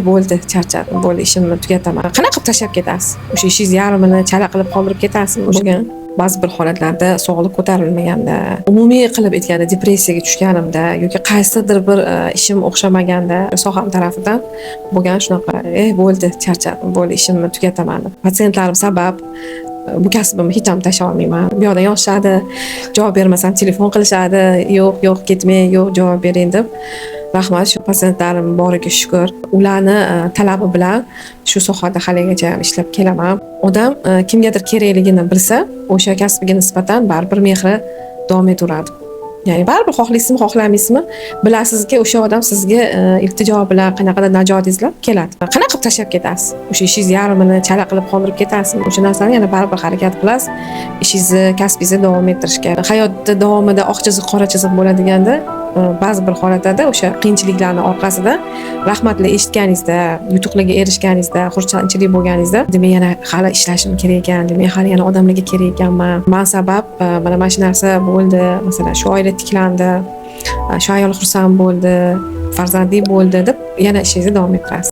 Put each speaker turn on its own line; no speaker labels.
Bo'ldi, charchadim, bo'ldi, ishimni tugataman. Qanaqa qilib tashlab ketasiz? O'sha ishingizni yarmini chala qilib qoldirib ketasizmi? Bo'lgan ba'zi bir holatlarda sog'liq ko'tarilmaganda, umumiy qilib aytganda, depressiyaga tushganimda yoki qaysidir bir ishim o'xshamaganda, soham tarafidan bo'lgan shunaqa bo'ldi, charchadim, bo'ldi, ishimni tugataman deb. Patsientlarim sabab bu kasbimni hech ham tashlay olmayman. Bu yoqdan yozishadi, javob bermasam telefon qilishadi, yo'q, yo'q, ketmang, yo'q, javob bering deb. Rahmat, shu patsientlarim boriga shukur. Ularni talabi bilan shu sohada haligacha ishlab kelaman. Odam kimgadir kerakligini bilsa, o'sha kasbiga nisbatan baribir mehri davom etaveradi. Ya'ni baribir xohlaysizmi, xohlamaysizmi, bilasizki, o'sha odam sizga iltijo bilan, qanaqadir najot izlab keladi. Qanaqa qilib tashlab ketasiz? O'sha ishingizni yarmini chala qilib qoldirib ketasizmi? O'sha narsani yana baribir harakat qilasiz, ishingizni, kasbingizni davom ettirishga. Hayotda davomida oq chiziq, qora chiziq bo'ladiganda, ba'zi bir holatlarda o'sha qiyinchiliklarni orqasida rahmatli eshitganingizda, yutuqlarga erishganingizda, xursandchilik bo'lganingizda, demak, yana hali ishlashim kerak ekan, demak, hali yana odamlarga kerak ekanman. Man sabab mana shu narsa bo'ldi, masalan, shu oila tiklandi, shu ayol xursand bo'ldi, farzandli bo'ldi deb yana ishingizni davom ettirasiz.